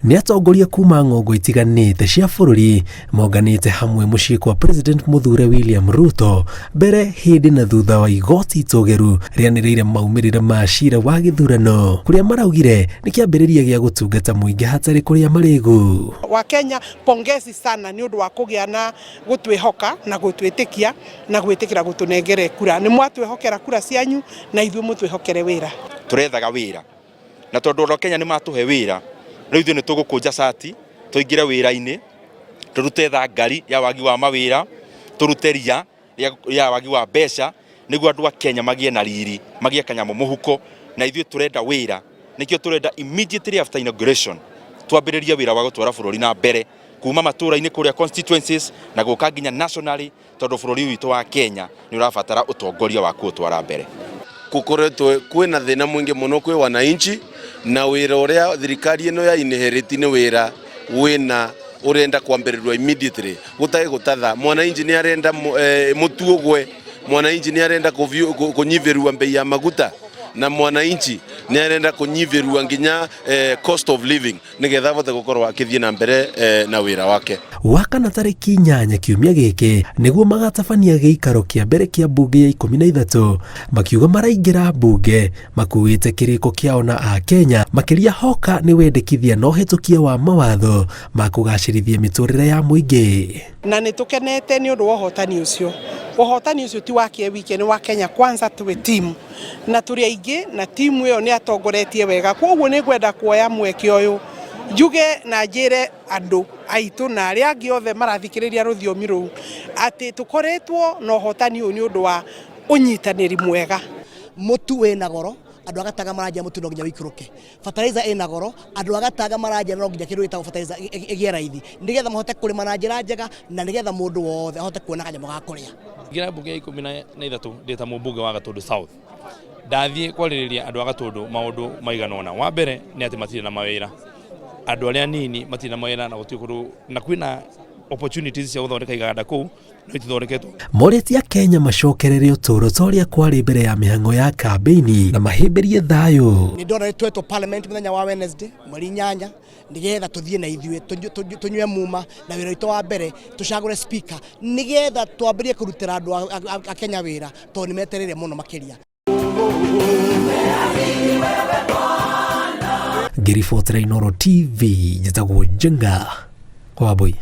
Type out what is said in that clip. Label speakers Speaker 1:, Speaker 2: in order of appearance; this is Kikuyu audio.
Speaker 1: Nĩ atongoria kuma ng'ongo itiganĩte cia bũrũri monganĩte hamwe mũciĩ kwa President mũthure William Ruto mbere, hĩndĩ na thutha wa igoti itũgĩru rĩanĩrĩire maumĩrĩra ma cira wa gĩthurano kũrĩa maraugire nĩ kĩambĩrĩria gĩa gũtungata mũingĩ hatarĩ kũrĩa marĩgu.
Speaker 2: Wakenya pongezi sana nĩ ũndũ wa kũgĩa na gũtwĩhoka na gũtwĩtĩkia na gwĩtĩkĩra gũtũnengere kura. Nĩ mwatwĩhokera kura cianyu na ithuĩ mũtwĩhokere wĩra.
Speaker 3: Tũrethaga wĩra na tondũ andũ a Kenya nĩ matũhe wĩra, rĩu ithuĩ nĩ tũgũkũnja cati tũingĩre wĩra-inĩ, tũrute thangari ya wagi wa mawĩra, tũrute ria ya wagi wa mbeca, nĩguo andũ a Kenya magĩe na riri, magĩe kanyamũ mũhuko, na ithuĩ tũrenda wĩra, nĩkĩo tũrenda immediately after inauguration twambĩrĩrie wĩra wa gũtwara bũrũri na mbere kuma matũra-inĩ kũrĩa constituencies na gũka nginya nationally, tondũ bũrũri witũ wa Kenya nĩ ũrabatara ũtongoria wa kũũtwara mbere.
Speaker 4: Gũkoretwo kwĩna thĩna mũingĩ mũno kwĩ wananchi na wĩra ũrĩa thirikari ĩno ya inherit nĩ wĩra wĩna ũrenda kwambĩrĩrwo immediately gũtarĩ gũtatha. Mwananchi nĩ arenda mũtu ũgwe, mwananchi nĩ arenda kũnyihĩrwo mbei ya maguta na mwananchi nĩ arenda kũnyihĩrwo nginya cost of living nĩgetha abote gũkorwo akĩthiĩ na mbere na wĩra wake.
Speaker 1: Wakana tarĩki 8 kiumia gĩkĩ nĩguo magatabania gĩikaro kĩa mbere kĩa mbunge ya 13 makiuga maraingĩra mbunge makuĩte kĩrĩko kĩao na Akenya makĩria hoka nĩ wendekithia na ũhĩtũkia wa mawatho ma kũgacĩrithia mĩtũrĩre ya mũingĩ.
Speaker 2: Na nĩ tũkenete nĩ ũndũ wa ũhotani ũcio. Ũhotani ũcio ti wake wike, nĩ wa Kenya Kwanza twĩ team na tũrĩ aingĩ na timu ĩyo nĩ atongoretie wega. Koguo nĩ ngwenda kuoya mweke ũyũ njuge na njĩre andũ aitũ na arĩa angĩ othe marathikĩrĩria rũthiomi rũu atĩ tũkoretwo na ũhotani ũyũ nĩ ũndũ wa ũnyitanĩri mwega.
Speaker 5: Mũtu wĩna goro, andũ a Gatanga maranjia mũtu no nginya ũikũrũke. Fertilizer ĩna goro, andũ a Gatanga maranjia no nginya kĩndũ gĩtagwo fertilizer ĩgĩe raithi, nĩgetha mahote kũrĩma na njĩra njega na nĩgetha mũndũ wothe ahote kuona kanyamũ ga kũrĩa.
Speaker 6: Ngĩra mbunge ya 13 ndĩ ta mũmbunge wa Gatũndũ South, ndathiĩ kwarĩrĩria andũ a Gatũndũ maũndũ maigana ũna. Wa mbere nĩ atĩ matirĩ na mawĩra, andũ arĩa anini matirĩ na mawĩra na gũtirĩ kũndũ, na kwĩna opportunities cia gũthondeka iganda kũu no itithondeketwo.
Speaker 1: Morĩtie Akenya macokerere ũtũũro ta ũrĩa kwarĩ mbere ya mĩhang'o ya kambĩini na mahĩmbĩrie thayũ.
Speaker 5: Nĩ ndona nĩ twetwo parliament mũthenya wa Wednesday mweri 8 nĩgetha tũthiĩ na ithuĩ tũnyue muma na wĩra witũ wa mbere tũcagũre speaker nĩgetha twambĩrĩrie kũrutĩra andũ a Kenya wĩra tondũ nĩ metereire mũno makĩria.
Speaker 1: Ngĩribotera Inooro TV, njĩtagwo Njenga Wambui.